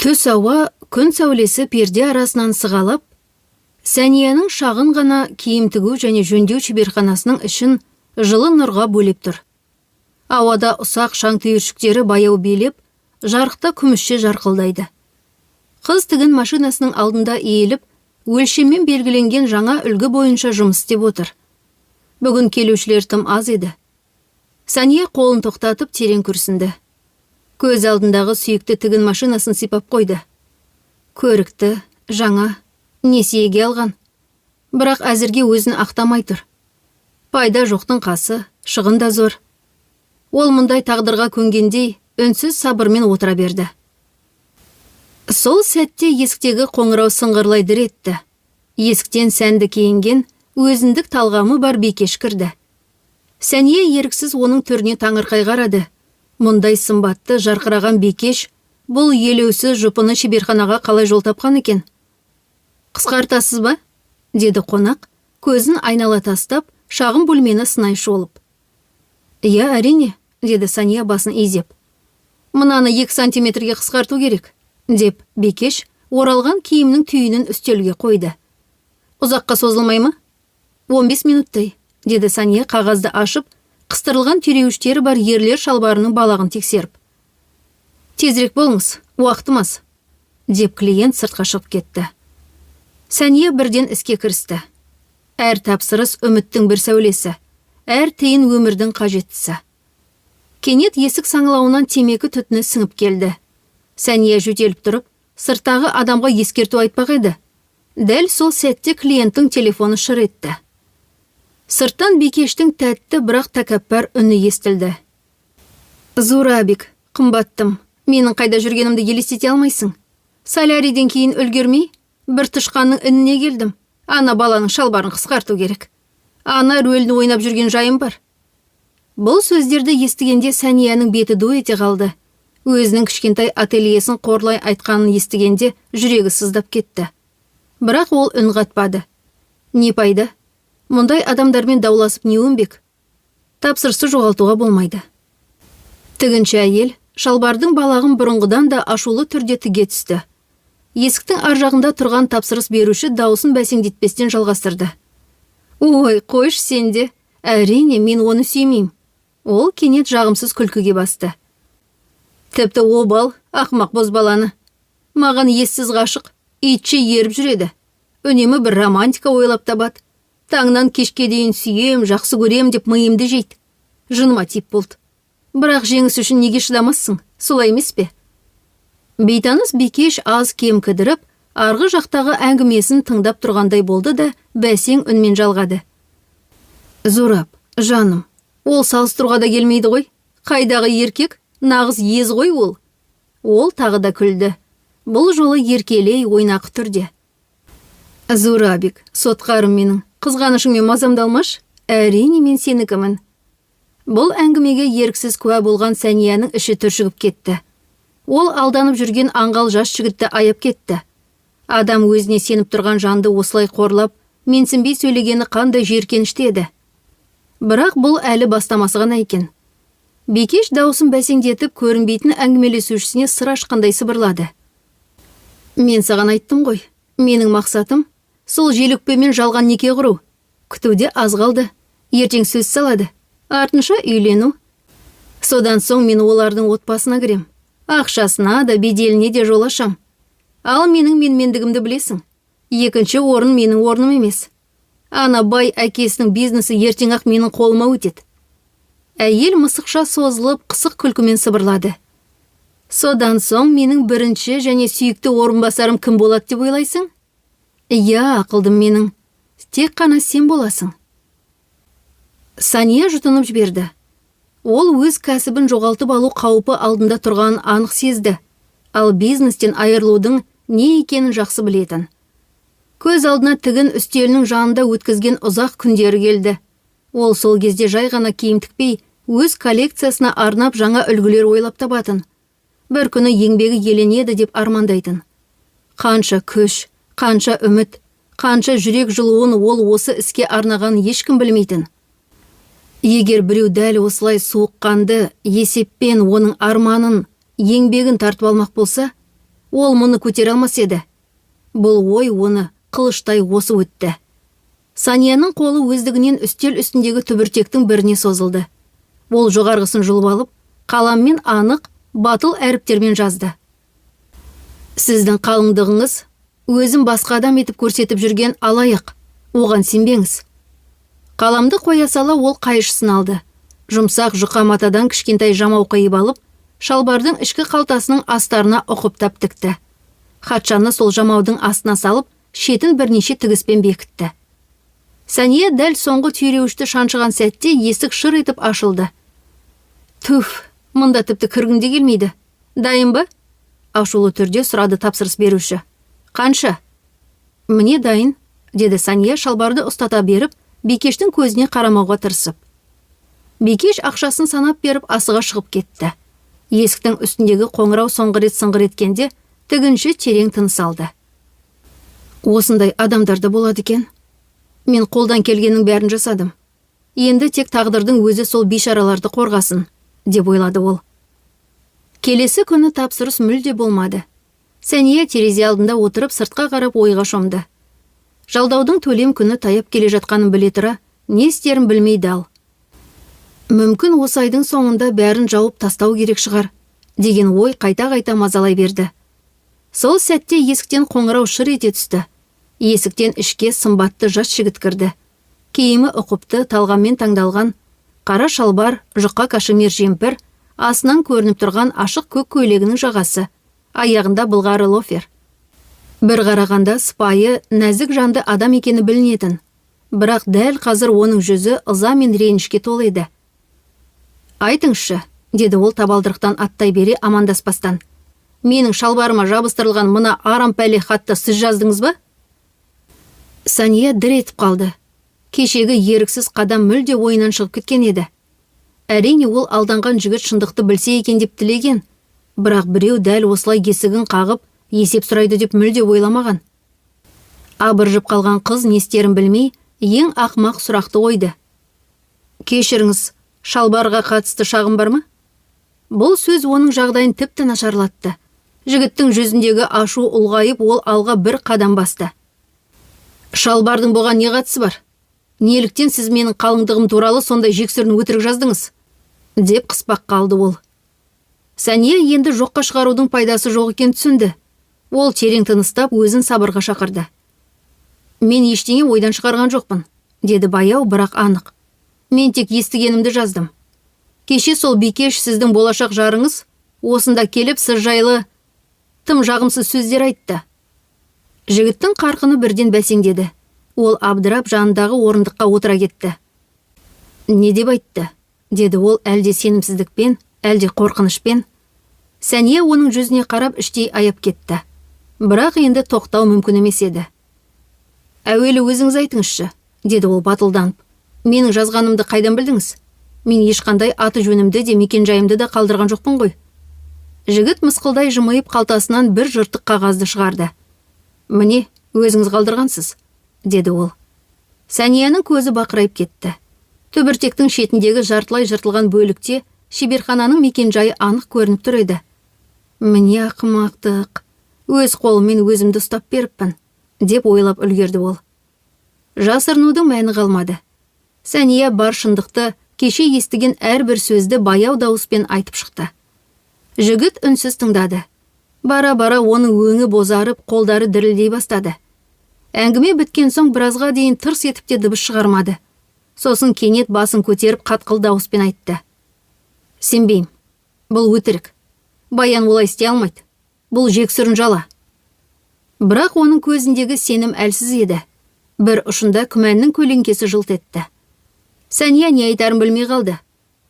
Түс ауа күн сәулесі перде арасынан сығалап, Сәнияның шағын ғана киім тігу және жөндеу шеберханасының ішін жылы нұрға бөлеп тұр. Ауада ұсақ шаң түйіршіктері баяу билеп, жарықта күмісше жарқылдайды. Қыз тігін машинасының алдында иіліп, өлшеммен белгіленген жаңа үлгі бойынша жұмыс істеп отыр. Бүгін келушілер тым аз еді. Сәния қолын тоқтатып, терең күрсінді. Көз алдындағы сүйікті тігін машинасын сипап қойды. Көрікті, жаңа, несиеге алған. Бірақ әзірге өзін ақтамай тұр. Пайда жоқтың қасы, шығын да зор. Ол мұндай тағдырға көнгендей, үнсіз сабырмен отыра берді. Сол сәтте есіктегі қоңырау сыңғырлай дір етті. Есіктен сәнді киінген, өзіндік талғамы бар бикеш кірді. Сәния еріксіз оның түріне таңырқай қарады. Мұндай сымбатты, жарқыраған бикеш бұл елеусіз жұпыны шеберханаға қалай жол тапқан екен? «Қысқартасыз ба?» – деді қонақ, көзін айнала тастап, шағын бөлмені сынай шолып. «Иә, әрине», – деді Сәния басын изеп. «Мынаны 2 сантиметрге қысқарту керек», – деп бикеш оралған киімнің түйінін үстелге қойды. «Ұзаққа созылмай ма?» «15 минуттай», – деді Сәния қағазды ашып, қыстырылған түйреуіштері бар ерлер шалбарының балағын тексеріп. «Тезірек болыңыз, уақытым аз», – деп клиент сыртқа шығып кетті. Сәния бірден іске кірісті. Әр тапсырыс – үміттің бір сәулесі, әр тиын – өмірдің қажеттісі. Кенет есік саңылауынан темекі түтіні сіңіп келді. Сәния жөтеліп тұрып, сырттағы адамға ескерту айтпақ еді. Дәл сол сәтте клиенттің телефоны шыр етті. Сырттан бикештің тәтті, бірақ тәкаппар үні естілді. «Зурабик, қымбаттым, менің қайда жүргенімді елестете алмайсың. Солярийден кейін үлгермей, бір тышқанның ініне келдім. Ана баланың шалбарын қысқарту керек. Ана рөлін ойнап жүрген жайым бар». Бұл сөздерді естігенде Сәнияның беті ду ете қалды. Өзінің кішкентай ательесін қорлай айтқанын естігенде жүрегі сыздап кетті. Бірақ ол үн қатпады. Не пайда? Мұндай адамдармен дауласып не өнбек? Тапсырысты жоғалтуға болмайды. Тігінші әйел шалбардың балағын бұрынғыдан да ашулы түрде тіге түсті. Есіктің ар жағында тұрған тапсырыс беруші даусын бәсеңдетпестен жалғастырды. «Ой, қойшы сен де. Әрине, мен оны сүймеймін». Ол кенет жағымсыз күлкіге басты. «Тіпті обал, ақымақ бозбаланы. Маған ессіз ғашық, итше еріп жүреді. Үнемі бір романтика ойлап табады. Таңнан кешке дейін сүйем, жақсы көрем деп миымды жейді. Жыныма тиіп болды. Бірақ жеңіс үшін неге шыдамассың, солай емес пе?» Бейтаныс бикеш аз кем кідіріп, арғы жақтағы әңгімесін тыңдап тұрғандай болды да, бәсең үнмен жалғады. «Зураб, жаным, ол салыстыруға да келмейді ғой. Қайдағы еркек, нағыз ез ғой ол». Ол тағы да күлді. Бұл жолы еркелей, ойнақы түрде. «Зурабик, сотқарым менің, қызғанышыңмен мазамды алмашы. Әрине, мен сенікімін». Бұл әңгімеге еріксіз куә болған Сәнияның іші түршігіп кетті. Ол алданып жүрген аңғал жас жігітті аяп кетті. Адам өзіне сеніп тұрған жанды осылай қорлап, менсінбей сөйлегені қандай жиіркенішті еді. Бірақ бұл әлі бастамасы ғана екен. Бикеш даусын бәсеңдетіп, көрінбейтін әңгімелесушісіне сыр ашқандай сыбырлады. «Мен саған айттым ғой, менің мақсатым – сол желөкпемен жалған неке құру. Күтуде аз қалды. Ертең сөз салады. Артынша үйлену. Содан соң мен олардың отбасына кірем. Ақшасына да, беделіне де жол ашам. Ал менің менмендігімді білесің. Екінші орын менің орным емес. Ана бай әкесінің бизнесі ертең ақ менің қолыма өтеді». Әйел мысықша созылып, қысық күлкімен сыбырлады. «Содан соң менің бірінші және сүйікті орынбасарым кім болады деп ойлайсың? Иә, ақылдым менің. Тек қана сен боласың». Сания жұтынып жіберді. Ол өз кәсібін жоғалтып алу қаупі алдында тұрғанын анық сезді. Ал бизнестен айырылудың не екенін жақсы білетін. Көз алдына тігін үстелінің жанында өткізген ұзақ күндері келді. Ол сол кезде жай ғана киім тікпей, өз коллекциясына арнап жаңа үлгілер ойлап табатын. Бір күні еңбегі еленеді деп армандайтын. Қанша күш, қанша үміт, қанша жүрек жылуын ол осы іске арнағанын ешкім білмейтін. Егер біреу дәл осылай суыққанды есеппен оның арманын, еңбегін тартып алмақ болса, Ол мұны көтере алмас еді. Бұл ой оны қылыштай осып өтті. Санияның қолы өздігінен үстел үстіндегі түбіртектің біріне созылды. Ол жоғарғысын жұлып алып, қаламмен анық, батыл әріптермен жазды. Сіздің қалыңдығыңыз өзін басқа адам етіп көрсетіп жүрген алаяқ. Оған сенбеңіз. Қаламды қоя сала ол қайшысын алды. Жұмсақ жұқа матадан кішкентай жамау қиып алып, шалбардың ішкі қалтасының астарына ұқыптап тікті. Хатшаны сол жамаудың астына салып, шетін бірнеше тігіспен бекітті. Сәния дәл соңғы түйреуішті шаншыған сәтте есік шыр етіп ашылды. Түф, мұнда тіпті кіргім де келмейді. Дайын ба? Ашулы түрде сұрады тапсырыс беруші. Қанша? Міне дайын, деді Сәния шалбарды ұстата беріп, бикештің көзіне қарамауға тырысып. Бикеш ақшасын санап беріп асыға шығып кетті. Есіктің үстіндегі қоңырау соңғы рет сыңғыр еткенде тігінші терең тыныс алды. Осындай адамдар да болады екен. Мен қолдан келгеннің бәрін жасадым. Енді тек тағдырдың өзі сол бейшараларды қорғасын, деп ойлады ол. Келесі күні тапсырыс мүлде болмады. Сәния терезе алдында отырып сыртқа қарап ойға шомды. Жалдаудың төлем күні таяп келе жатқанын біле тұра, не істерін білмей дал. Мүмкін осы айдың соңында бәрін жауып тастау керек шығар, деген ой қайта-қайта мазалай берді. Сол сәтте есіктен қоңырау шыр ете түсті. Есіктен ішке сымбатты жас жігіт кірді. Киімі ұқыпты, талғаммен таңдалған, қара шалбар, жұқа кашемир жемпір, астынан көрініп тұрған ашық көк көйлегінің жағасы, аяғында былғары лофер. Бір қарағанда сыпайы, нәзік жанды адам екені білінетін. Бірақ дәл қазір оның жүзі ыза мен ренішке толы еді. Айтыңызшы, деді ол табалдырықтан аттай бере амандаспастан. Менің шалбарыма жабыстырылған мына арам пәле хатты сіз жаздыңыз ба? Сәния дір етіп қалды. Кешегі еріксіз қадам мүлде ойынан шығып кеткен еді. Әрине, ол алданған жігіт шындықты білсе екен деп тілеген, бірақ біреу дәл осылай есігін қағып, есеп сұрайды деп мүлде ойламаған. Абыржып қалған қыз не істерін білмей, ең ақымақ сұрақты қойды. Кешіріңіз, шалбарға қатысты шағым бар ма? Бұл сөз оның жағдайын тіпті нашарлатты. Жігіттің жүзіндегі ашу ұлғайып, ол алға бір қадам басты. Шалбардың бұған не қатысы бар? Неліктен сіз менің қалыңдығым туралы сондай жексұрын өтірік жаздыңыз? Деп қыспаққа алды ол. Сәния енді жоққа шығарудың пайдасы жоқ екенін түсінді. Ол терең тыныстап өзін сабырға шақырды. Мен ештеңе ойдан шығарған жоқпын, деді баяу, бірақ анық. Мен тек естігенімді жаздым. Кеше сол бикеш сіздің болашақ жарыңыз осында келіп сіз жайлы тым жағымсыз сөздер айтты. Жігіттің қарқыны бірден бәсеңдеді. Ол абдырап жанындағы орындыққа отыра кетті. Не деп айтты? Деді ол әлде сенімсіздікпен, әлде қорқынышпен. Сәния оның жүзіне қарап іштей аяп кетті. Бірақ енді тоқтау мүмкін емес еді. Әуелі өзіңіз айтыңызшы, деді ол батылданып. Менің жазғанымды қайдан білдіңіз? Мен ешқандай аты жөнімді де мекен-жайымды да қалдырған жоқпын ғой. Жігіт мысқылдай жымиып қалтасынан бір жыртық қағазды шығарды. Міне, өзіңіз қалдырғансыз, деді ол. Сәнияның көзі бақырайып кетті. Түбіртектің шетіндегі жартылай жыртылған бөлікте шеберхананың мекен-жайы анық көрініп тұр еді. Міне ақымақтық, өз қолыммен өзімді ұстап беріппін, деп ойлап үлгерді ол. Жасырынудың мәні қалмады. Сәния бар шындықты, кеше естіген әрбір сөзді баяу дауыспен айтып шықты. Жігіт үнсіз тыңдады. Бара-бара оның өңі бозарып, қолдары дірілдей бастады. Әңгіме біткен соң біразға дейін тырс етіп те дыбыс шығармады. Сосын кенет басын көтеріп қатқыл дауыспен айтты. Сенбеймін. Бұл өтірік. Баян олай істей алмайды. Бұл жексұрын жала. Бірақ оның көзіндегі сенім әлсіз еді. Бір ұшында күмәннің көлеңкесі жылт етті. Сәния не айтарын білмей қалды.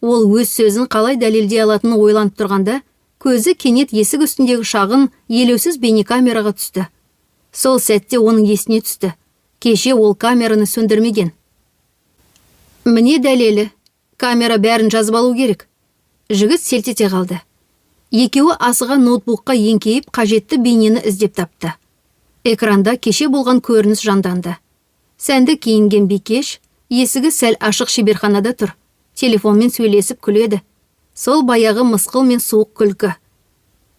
Ол өз сөзін қалай дәлелдей алатынын ойланып тұрғанда, көзі кенет есік үстіндегі шағын, елеусіз бейнекамераға түсті. Сол сәтте оның есіне түсті. Кеше ол камераны сөндірмеген. Міне дәлелі. Камера бәрін жазып алу керек. Жігіт селт ете қалды. Екеуі асыға ноутбукқа еңкейіп қажетті бейнені іздеп тапты. Экранда кеше болған көрініс жанданды. Сәнді киінген бикеш есігі сәл ашық шеберханада тұр. Телефонмен сөйлесіп күледі. Сол баяғы мысқыл мен суық күлкі.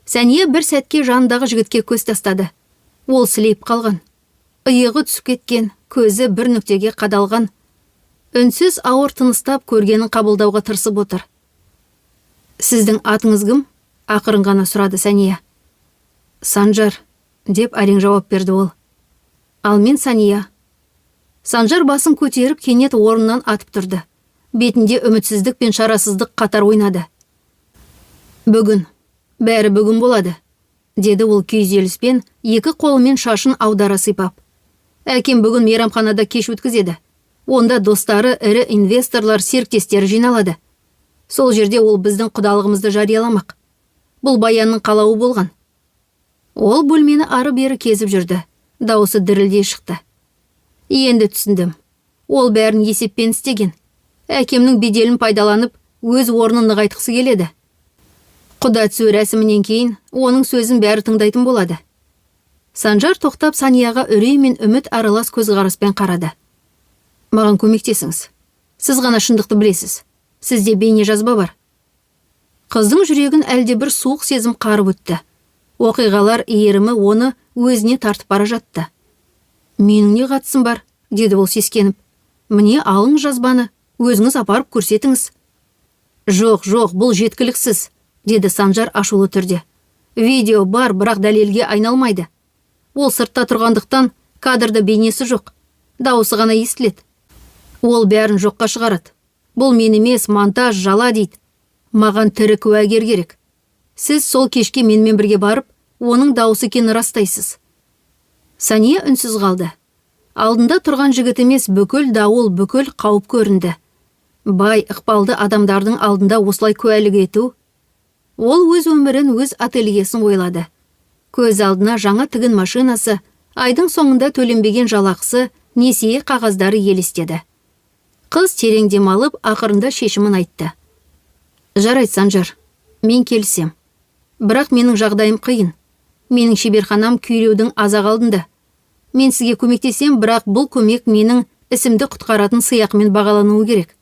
Сәния бір сәтке жанындағы жігітке көз тастады. Ол сілейіп қалған. Иығы түсіп кеткен, көзі бір нүктеге қадалған. Үнсіз ауыр тыныстап, көргенін қабылдауға тырысып отыр. «Сіздің атыңыз кім?» – ақырын ғана сұрады Сәния. «Санжар», – деп әрең жауап берді ол. «Ал мен Сәния». Санжар басын көтеріп, кенет орнынан атып тұрды. Бетінде үмітсіздік пен шарасыздық қатар ойнады. «Бүгін, бәрі бүгін болады», – деді ол күйзеліспен, екі қолымен шашын аудара сипап. «Әкем бүгін мейрамханада кеш өткізеді. Онда достары, ірі инвесторлар, серіктестері жиналады. Сол жерде ол біздің құдалығымызды жарияламақ. Бұл Баянның қалауы болған». Ол бөлмені ары-бері кезіп жүрді. Дауысы дірілдей шықты. «Енді түсіндім. Ол бәрін есеппен істеген. Әкемнің беделін пайдаланып, өз орнын нығайтқысы келеді. Құда түсу рәсімінен кейін оның сөзін бәрі тыңдайтын болады». Санжар тоқтап, Санияға үрей мен үміт аралас көзқараспен қарады. «Маған көмектесіңіз. Сіз ғана шындықты білесіз. Сізде бейне жазба бар». Қыздың жүрегін әлде бір суық сезім қарып өтті. Оқиғалар иірімі оны өзіне тартып бара жатты. «Менің не қатысым бар?» – деді ол сескеніп. «Міне, алыңыз жазбаны, өзіңіз апарып көрсетіңіз». «Жоқ, жоқ, бұл жеткіліксіз», – деді Санжар ашулы түрде. «Видео бар, бірақ дәлелге айналмайды. Ол сыртта тұрғандықтан, кадрда бейнесі жоқ. Дауысы ғана естіледі. Ол бәрін жоққа шығарады. Бұл мен емес, монтаж, жала дейді. Маған тірі куәгер керек. Сіз сол кешке менімен бірге барып, оның дауысы екенін растайсыз». Сания үнсіз қалды. Алдында тұрған жігіт емес, бүкіл дауыл, бүкіл қауіп көрінді. Бай, ықпалды адамдардың алдында осылай куәлік ету. Ол өз өмірін, өз ательесін ойлады. Көз алдына жаңа тігін машинасы, айдың соңында төленбеген жалақысы, несие қағаздары елестеді. Қыз терең демалып, ақырында шешімін айтты. «Жарайды, Санжар, мен келісем. Бірақ менің жағдайым қиын. Менің шеберханам күйреудің аз-ақ алдында. Мен сізге көмектесем, бірақ бұл көмек менің ісімді құтқаратын сыйақымен бағалануы керек».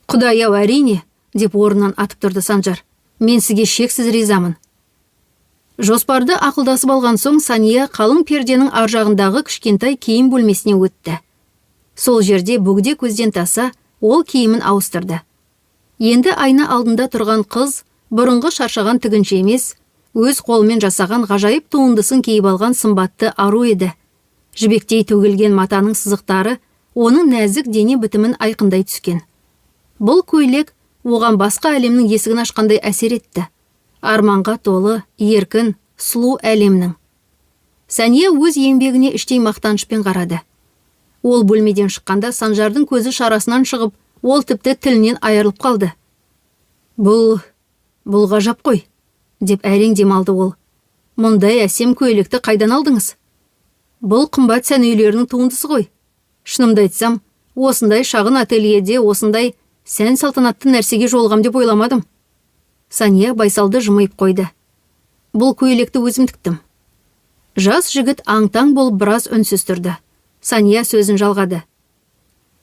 «Құдай ау, әрине!» – деп орнынан атып тұрды Санжар. «Мен сізге шексіз ризамын». Жоспарды ақылдасып алған соң, Сания қалың перденің ар жағындағы кішкентай киім бөлмесіне өтті. Сол жерде бөгде көзден таса ол киімін ауыстырды. Енді айна алдында тұрған қыз бұрынғы шаршаған тігінші емес, өз қолымен жасаған ғажайып туындысын киіп алған сымбатты ару еді. Жібектей төгілген матаның сызықтары оның нәзік дене бітімін айқындай түскен. Бұл көйлек оған басқа әлемнің есігін ашқандай әсер етті. Арманға толы, еркін, сұлу әлемнің. Сәния өз еңбегіне іштей мақтанышпен қарады. Ол бөлмеден шыққанда, Санжардың көзі шарасынан шығып, ол тіпті тілінен айырылып қалды. Бұл ғажап қой!» – деп әрең демалды ол. «Мұндай әсем көйлекті қайдан алдыңыз? Бұл қымбат сән үйлерінің туындысы ғой. Шынымды айтсам, осындай шағын ательеде осындай сән салтанатты нәрсеге жолығам деп ойламадым». Сания байсалды жымиып қойды. «Бұл көйлекті өзім тіктім». Жас жігіт аң-таң болып, біраз үнсіз тұрды. Сания сөзін жалғады.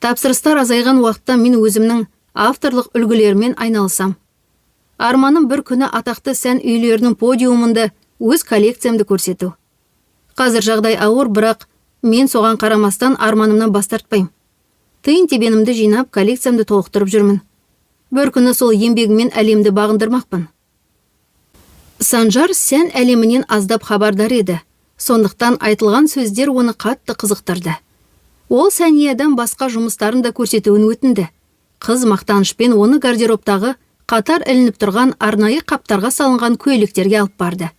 «Тапсырыстар азайған уақытта мен өзімнің авторлық үлгілерімен айналысам. Арманым – бір күні атақты сән үйлерінің подиумында өз коллекциямды көрсету. Қазір жағдай ауыр, бірақ мен соған қарамастан арманымнан бас тартпаймын. Тиын тебенімді жинап, коллекциямды толықтырып жүрмін. Бір күні сол еңбегіммен әлемді бағындырмақпын». Санжар сән әлемінен аздап хабардар еді. Сондықтан айтылған сөздер оны қатты қызықтырды. Ол Сәниядан басқа жұмыстарын да көрсетуін өтінді. Қыз мақтанышпен оны гардеробтағы қатар ілініп тұрған арнайы қаптарға салынған көйлектерге алып барды.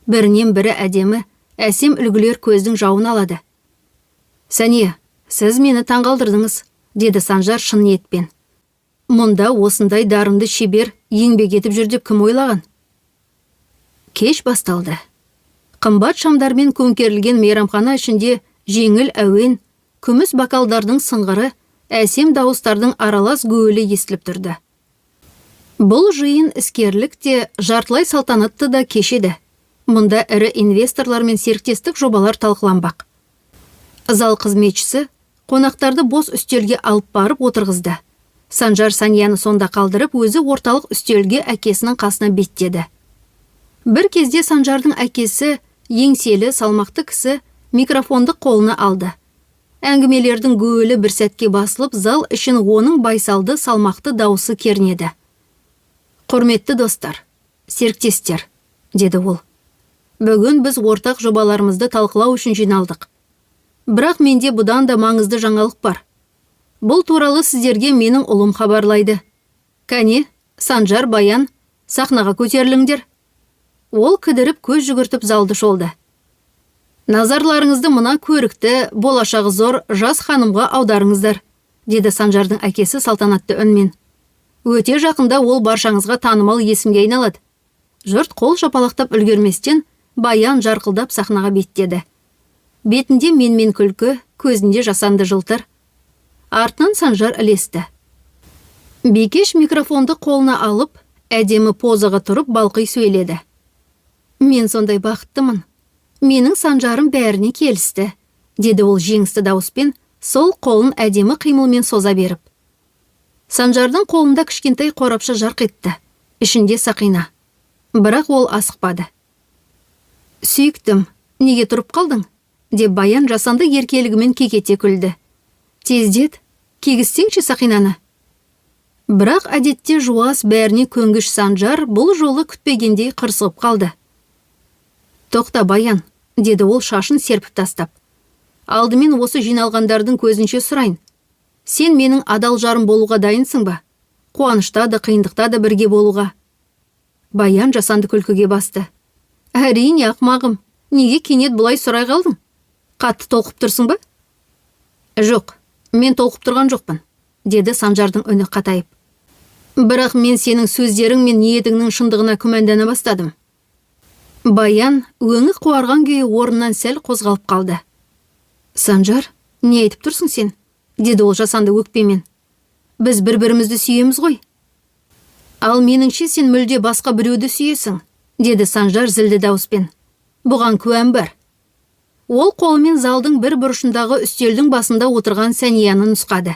Бірінен бірі әдемі, әсем үлгілер көздің жауын алады. «Сәния, сіз мені таңғалдырдыңыз», – деді Санжар шын ниетпен. «Мұнда осындай дарынды шебер еңбек етіп жүр деп кім ойлаған?» Кеш басталды. Қымбат шамдармен көмкерілген мейрамхана ішінде жеңіл әуен, күміс бокалдардың сыңғыры, әсем дауыстардың аралас гуілі естіліп тұрды. Бұл жиын іскерлік те, жартылай салтанатты да кеш еді. Мұнда ірі инвесторлар мен серіктестік жобалар талқыланбақ. Зал қызметшісі қонақтарды бос үстелге алып барып отырғызды. Санжар Санияны сонда қалдырып, өзі орталық үстелге, әкесінің қасына беттеді. Бір кезде Санжардың әкесі, еңселі, салмақты кісі, микрофонды қолына алды. Әңгімелердің гуілі бір сәтке басылып, зал ішін оның байсалды, салмақты дауысы кернеді. «Құрметті достар, серіктестер, – деді ол. – Бүгін біз ортақ жобаларымызды талқылау үшін жиналдық. Бірақ менде бұдан да маңызды жаңалық бар. Бұл туралы сіздерге менің ұлым хабарлайды. Кәне, Санжар, Баян, сахнаға көтеріліңдер». Ол кідіріп, көз жүгіртіп залды шолды. «Назарларыңызды мына көрікті, болашағы зор жас ханымға аударыңыздар, – деді Санжардың әкесі салтанатты үнмен. – Өте жақында ол баршаңызға танымал есімге айналады». Жұрт қол шапалақтап үлгерместен, Баян жарқылдап сахнаға беттеді. Бетінде менмен күлкі, көзінде жасанды жылтыр. Артынан Санжар ілесті. Бикеш микрофонды қолына алып, әдемі позаға тұрып, балқи сөйледі. «Мен сондай бақыттымын. Менің Санжарым бәріне келісті», – деді ол жеңісті дауыспен, сол қолын әдемі қимылмен соза беріп. Санжардың қолында кішкентай қорапша жарқ етті. Ішінде сақина. Бірақ ол асықпады. «Сүйіктім, неге тұрып қалдың?» – деп Баян жасанды еркелігімен кекете күлді. «Тездет, кигізсеңші сақинаны». Бірақ әдетте жуас, бәріне көнгіш Санжар бұл жолы күтпегендей қырсығып қалды. «Тоқта, Баян, – деді ол шашын серпіп тастап. – Алдымен осы жиналғандардың көзінше сұрайын. Сен менің адал жарым болуға дайынсың ба? Қуанышта да, қиындықта да бірге болуға?» Баян жасанды күлкіге басты. «Әрине, ақмағым. Неге кенет бұлай сұрай қалдың? Қатты толқып тұрсың ба?» «Жоқ, мен толқып тұрған жоқпын, – деді Санжардың үні қатайып. – Бірақ мен сенің сөздерің мен ниетіңнің шындығына күмәндана бастадым». Баян өңі қуарған күйі орнынан сәл қозғалып қалды. «Санжар, не айтып тұрсың сен?» – деді ол жасанды өкпемен. «Біз бір бірімізді сүйеміз ғой». «Ал меніңше, сен мүлде басқа біреуді сүйесің, – деді Санжар зілді дауыспен. – Бұған куәм бар». Ол қолымен залдың бір бұрышындағы үстелдің басында отырған Сәнияны нұсқады.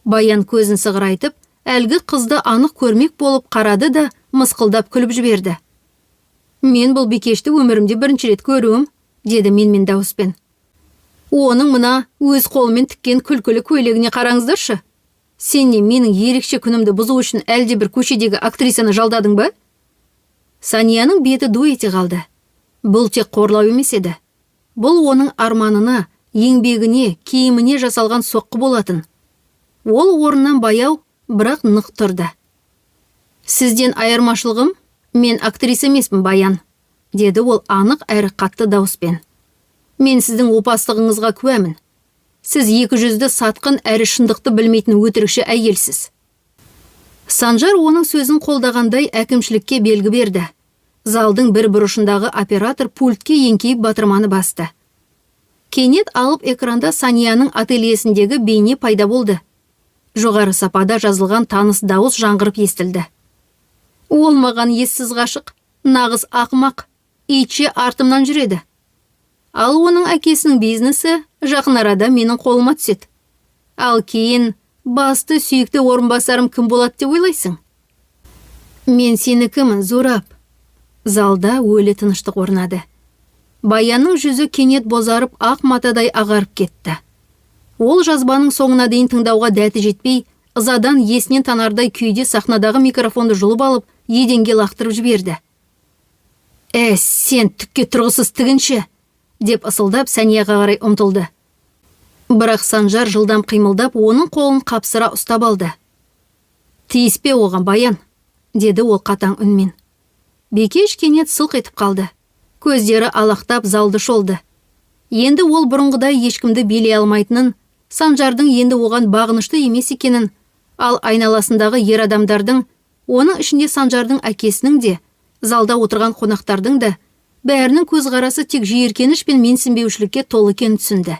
Баян көзін сығырайтып, әлгі қызды анық көрмек болып қарады да, мысқылдап күліп жіберді. «Мен бұл бикешті өмірімде бірінші рет көруім, – деді менмен дауыспен. – Оның мына өз қолымен тіккен күлкілі көйлегіне қараңыздаршы. Сен не, менің ерекше күнімді бұзу үшін әлде бір көшедегі актрисаны жалдадың ба?» Санияның беті ду ете қалды. Бұл тек қорлау емес еді. Бұл оның арманына, еңбегіне, киіміне жасалған соққы болатын. Ол орнынан баяу, бірақ нық тұрды. «Сізден айырмашылығым, мен актриса емеспін, Баян, – деді ол анық әрі қатты дауыспен. – Мен сіздің опасыздығыңызға куәмін. Сіз екі жүзді, сатқын әрі шындықты білмейтін өтірікші әйелсіз». Санжар оның сөзін қолдағандай әкімшілікке белгі берді. Залдың бір бұрышындағы оператор пультке еңкейіп, батырманы басты. Кенет алып экранда Санияның ательесіндегі бейне пайда болды. Жоғары сапада жазылған таныс дауыс жаңғырып естілді. «Ол маған ессіз ғашық, нағыз ақымақ, итше артымнан жүреді. Ал оның әкесінің бизнесі жақын арада менің қолыма түседі. Ал кейін басты сүйікті орынбасарым кім болады деп ойлайсың? Мен сенікімін, Зураб». Залда өлі тыныштық орнады. Баянның жүзі кенет бозарып, ақ матадай ағарып кетті. Ол жазбаның соңына дейін тыңдауға дәті жетпей, ызадан есінен танардай күйде сахнадағы микрофонды жұлып алып, еденге лақтырып жіберді. «Ә, сен түкке тұрғысыз тігінші!» – деп ысылдап, Сәнияға қарай ұмтылды. Бірақ Санжар жылдам қимылдап, оның қолын қапсыра ұстап алды. «Тиіспе оған, Баян!» – деді ол қатаң үнмен. Бикеш кенет сылқ етіп қалды. Көздері алақтап залды шолды. Енді ол бұрынғыдай ешкімді билей алмайтынын, Санжардың енді оған бағынышты емес екенін, ал айналасындағы ер адамдардың, оның ішінде Санжардың әкесінің де, залда отырған қонақтардың да бәрінің көзқарасы тек жиіркеніш пен менсінбеушілікке толы екенін түсінді.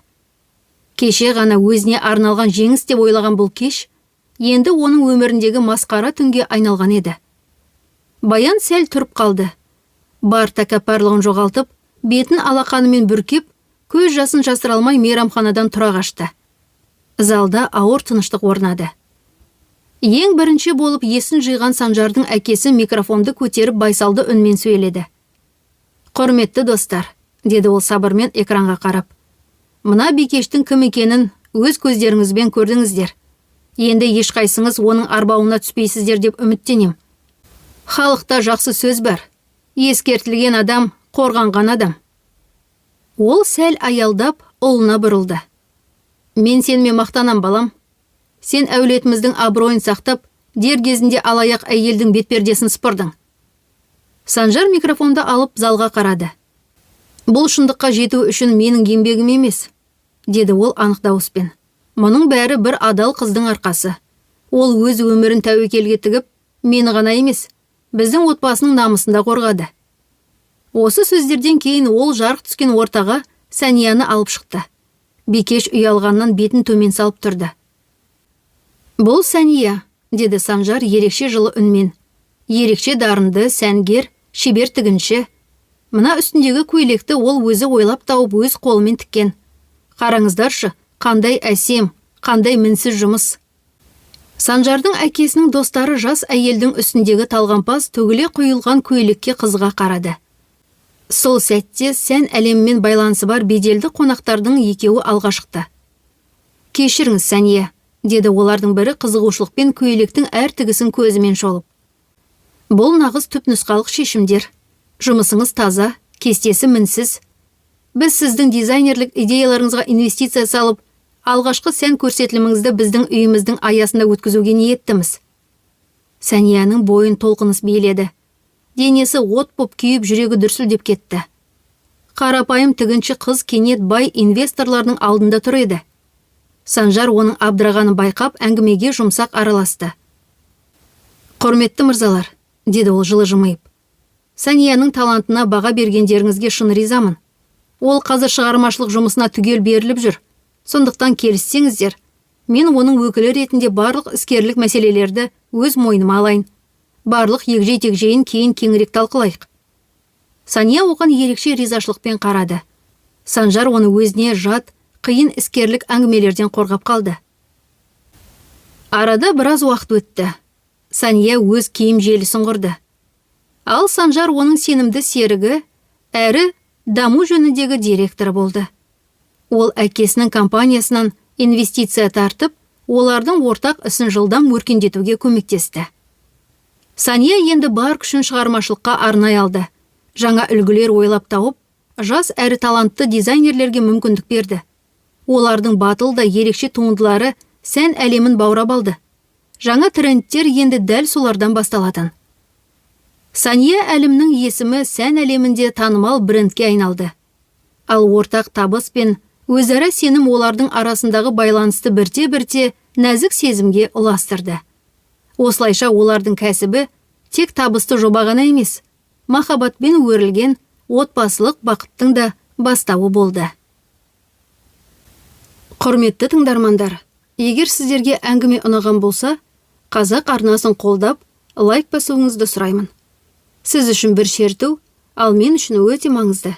Кеше ғана өзіне арналған жеңіс деп ойлаған бұл кеш енді оның өміріндегі масқара түнге айналған еді. Баян сәл тұрып қалды. Бар тәкаппарлығын жоғалтып, бетін алақанымен бүркеп, көз жасын жасыра алмай, мейрамханадан тұра қашты. Залда ауыр тыныштық орнады. Ең бірінші болып есін жиған Санжардың әкесі микрофонды көтеріп, байсалды үнмен сөйледі. Құрметті достар, деді ол сабырмен экранға қарап. Мына бикештің кім екенін өз көздеріңізбен көрдіңіздер. Енді ешқайсыңыз оның арбауына түспейсіздер деп үміттенем. Халықта жақсы сөз бар. Ескертілген адам, қорғанған адам. Ол сәл аялдап, ұлына бұрылды. Мен сенімен мақтанам, балам. Сен әулетіміздің абыройын сақтап, дер кезінде алаяқ әйелдің бетпердесін сыпырдың. Санжар микрофонды алып залға қарады. Бұл шындыққа жету үшін менің еңбегім емес, деді ол анық дауыспен. Мұның бәрі бір адал қыздың арқасы. Ол өз өмірін тәуекелге тігіп, мені ғана емес, біздің отбасының намысын да қорғады. Осы сөздерден кейін ол жарық түскен ортаға Сәнияны алып шықты. Бикеш ұялғаннан бетін төмен салып тұрды. Бұл Сәния, деді Санжар ерекше жылы үнмен. Ерекше дарынды, сәнгер, шебер тігінші. Мына үстіндегі көйлекті ол өзі ойлап тауып, өз қолымен тіккен. Қараңыздаршы, қандай әсем, қандай мінсіз жұмыс. Санжардың әкесінің достары жас әйелдің үстіндегі талғампаз төгіле құйылған көйлекке қызыға қарады. Сол сәтте сән әлемімен байланысы бар беделді қонақтардың екеуі алға шықты. Кешіріңіз, Сәния, деді олардың бірі қызығушылықпен көйлектің әр тігісін көзімен шолып. Бұл нағыз түпнұсқалық шешімдер. Жұмысыңыз таза, кестесі мінсіз. Біз сіздің дизайнерлік идеяларыңызға инвестиция салып, алғашқы сән көрсетіліміңізді біздің үйіміздің аясында өткізуге ниеттіміз. Сәнияның бойын толқыныс биледі. Денесі от боп күйіп, жүрегі дүрсілдеп кетті. Қарапайым тігінші қыз кенет бай инвесторлардың алдында тұр еді. Санжар оның абдырағанын байқап, әңгімеге жұмсақ араласты. Құрметті мырзалар, деді ол жылы жымиып. Сәнияның талантына баға бергендеріңізге шын ризамын. Ол қазір шығармашылық жұмысына түгел беріліп жүр. Сондықтан келіссеңіздер, мен оның өкілі ретінде барлық іскерлік мәселелерді өз мойныма алайын. Барлық егжей-тегжейін кейін кеңірек талқылайық. Сания оған ерекше ризашылықпен қарады. Санжар оны өзіне жат, қиын іскерлік әңгімелерден қорғап қалды. Арада біраз уақыт өтті. Сания өз киім желісін құрды. Ал Санжар оның сенімді серігі әрі даму жөніндегі директоры болды. Ол әкесінің компаниясынан инвестиция тартып, олардың ортақ ісін жылдам өркендетуге көмектесті. Сания енді бар күшін шығармашылыққа арнай алды. Жаңа үлгілер ойлап тауып, жас әрі талантты дизайнерлерге мүмкіндік берді. Олардың батыл да ерекше туындылары сән әлемін баурап алды. Жаңа трендтер енді дәл солардан басталатын. Сания Әлімнің есімі сән әлемінде танымал брендке айналды. Ал ортақ табыс пен өзара сенім олардың арасындағы байланысты бірте-бірте нәзік сезімге ұластырды. Осылайша олардың кәсібі тек табысты жоба ғана емес, махаббатпен өрілген отбасылық бақыттың да бастауы болды. Құрметті тыңдармандар, егер сіздерге әңгіме ұнаған болса, Қазақ арнасын қолдап, лайк басуыңызды сұраймын. Сіз үшін бір шерту, ал мен үшін өте маңызды.